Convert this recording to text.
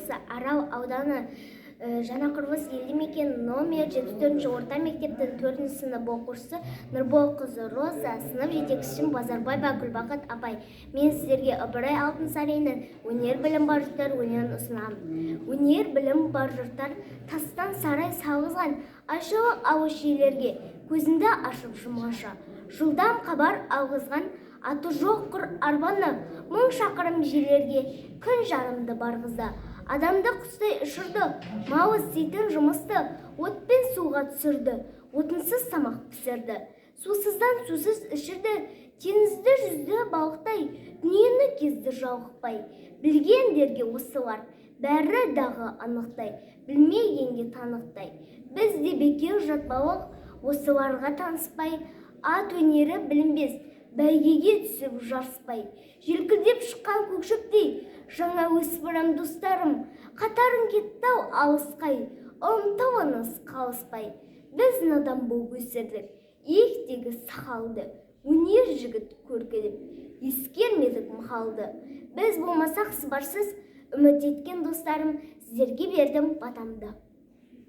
облысы, Арал ауданы, Жаңақұрылыс елді мекені, номер 74 орта мектептің 4 сынып оқушысы Нұрболқызы Роза, сынып жетекшісім Базарбаева Гүлбақыт апай. Мен сіздерге Ыбырай Алтынсариннің «Өнер білім бар жұрттар» өлеңін ұсынамын. Өнер білім бар жұрттар тастан сарай салғызған, айшылық алыс жерлерге көзіңді ашып жұмғанша жылдам хабар алғызған, аты жоқ құр арбаны 1000 шақырым жерлерге күн жарымды барғызды, адамды құстай ұшырды, мал істейтін жұмысты от пен суға түсірді, отынсыз тамақ пісірді, сусыздан сусыз ішірді, теңізді жүзді балықтай, дүниені кезді жалықпай. Білгендерге осылар бәрі дағы анықтай, білмегенге танықтай. Біз де бекер жатпалық осыларға таныспай, ат өнері білінбес бәйгеге түсіп жарыспай. Желкілдеп шыққан көк шөптей жаңа өсіп барам, достарым, қатарың кетті-ау алысқай, ұмтылыңыз қалыспай. Біз надан болып өсірдік иектегі сақалды, өнер жігіт көркі деп ескермедік мақалды. Біз болмасақ сыбарсыз, үміт еткен достарым, сіздерге бердім батамды.